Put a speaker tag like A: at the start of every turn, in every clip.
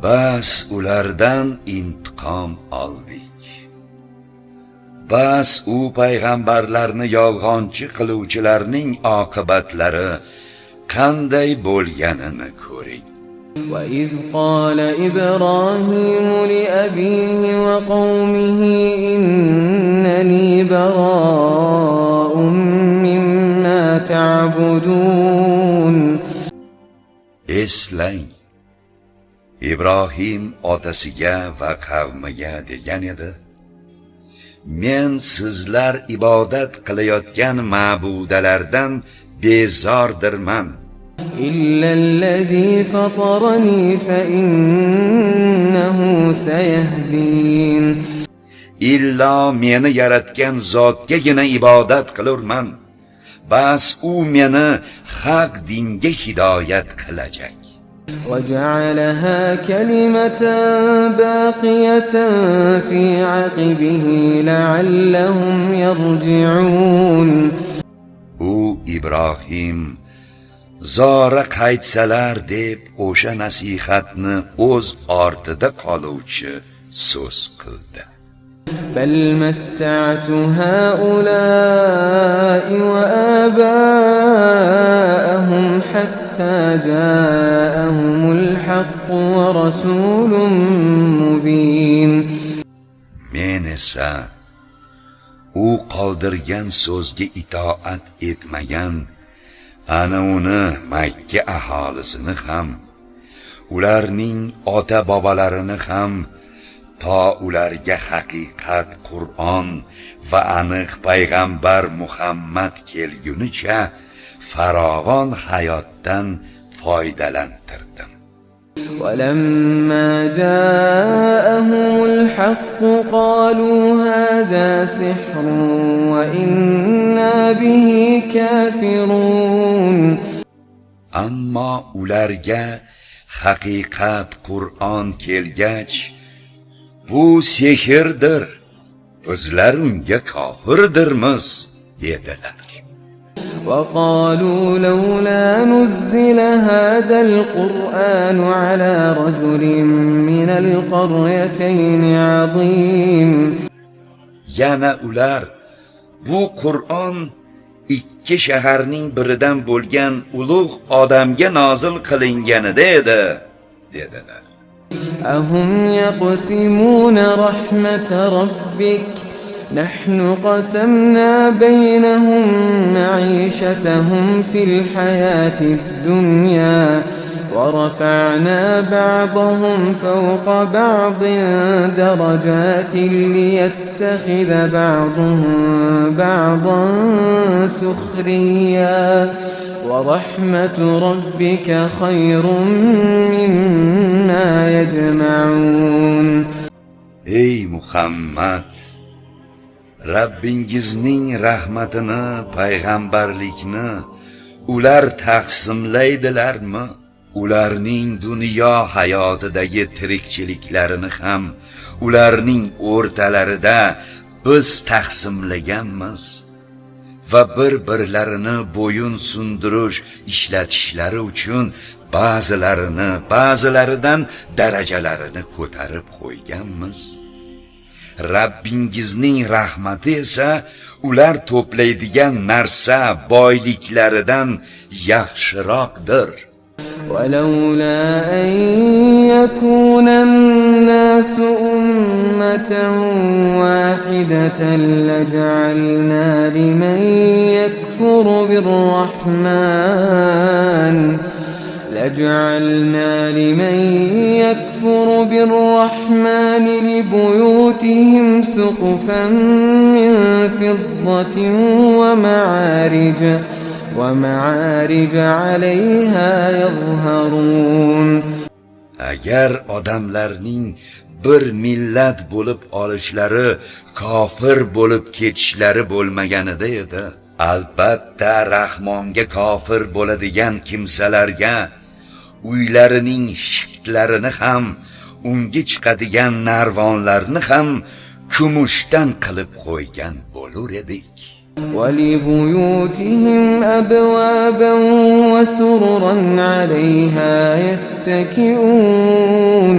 A: Bas ulardan intiqom oldik. Bas u payg'ambarlarni yolg'onchi qiluvchilarning oqibatlari qanday bo'lganini ko'ring.
B: وإذ قال إبراهيم لأبيه وقومه إنني براء مما تعبدون.
A: Eslang, Ibrohim otasiga va qavmiga degan edi: Men sizlar ibodat qilayotgan ma'budalardan bezordirman.
B: إلا الذي فطرني فإنه سيهدين.
A: Illo meni yaratgan zotgagina ibodat qilurman. Bas u meni haq dinga hidoyat qilajak.
B: وجعلها كلمة باقية في عقبه لعلهم يرجعون.
A: U Ibrohim zora qaytsalar deb o'sha nasihatni o'z ortida qoluvchi so'z qildi.
B: بل متعت هؤلاء وآباءهم حتى جاءهم الحق ورسول مبين.
A: Men esa u qoldirgan so'zga itoat etmagan ana uni Makka aholisini ham, ularning ota bobolarini ham to ularga haqiqat Qur'on va aniq payg'ambar Muhammad kelgunicha farovon hayotdan foydalantirdim.
B: ولما جاءهم الحق قالوا هذا سحر وإنا به كافرون.
A: Ammo ularga haqiqat Qur'on kelgach, bu sehrdir, bizlar unga kofirdirmiz, dedilar.
B: وقالوا لولا نزل هذا القرآن على رجل من القريتين عظيم.
A: Yana ular bu Qur'on ikki shaharning biridan bo'lgan ulug' odamga nozil qilinganida edi, dedilar.
B: أهم يقسمون رحمة ربك نحن قسمنا بينهم معيشتهم في الحياة الدنيا ورفعنا بعضهم فوق بعض درجات ليتخذ بعضهم بعضا سخريا ورحمة ربك خير مما يجمعون.
A: Ey Muhammad, Rabbingizning rahmatini, payg'ambarlikni ular taqsimlaydilarmi? Ularning dunyo hayotidagi tirikchiliklarini ham ularning o'rtalarida biz taqsimlaganmiz va bir-birlarini bo'yin sundirish ishlatishlari uchun ba'zilarini ba'zilaridan darajalarini ko'tarib qo'yganmiz. Rabbingizning rahmati esa ular to'playdigan narsa boyliklaridan yaxshiroqdir.
B: ولولا أن يكون الناس أمة واحدة لجعلنا لمن يكفر بالرحمن لبيوتهم سقفا من فضة ومعارج عليها يظهرون.
A: Agar odamlarning bir millat bo'lib olishlari, kofir bo'lib ketishlari bo'lmaganida edi, albatta Rahmonga kofir bo'ladigan kimsalarga uylarining shiftlarini ham, unga chiqadigan narvonlarni ham kumushdan qilib qo'ygan bo'lur edik.
B: ولبيوتهم أبوابا وسررا عليها يتكئون.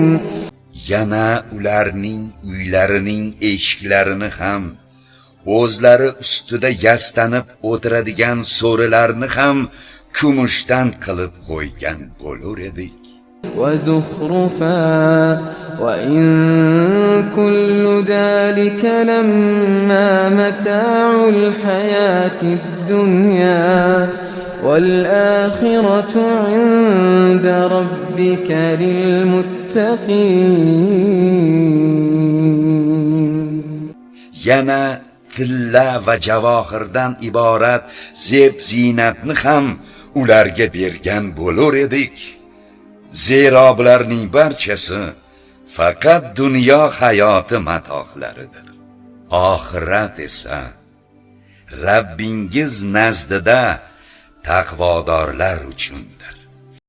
A: Yana ularning uylarining eshiklarini ham, o'zlari ustida yastanib o'tiradigan so'rilarni ham kumushdan qilib qo'ygan bo'lur edik.
B: وزخرفا وإن كل ذلك لما متاع الحياة الدنيا والآخرة عند ربك للمتقين.
A: Yana tilla va javohirdan iborat zeb ziynatni ham ularga bergan bo'lur edik. Zero bularning barchasi faqat dunyo hayoti matohlaridir. Oxirat esa Rabbingiz nazdida taqvodorlar uchundir.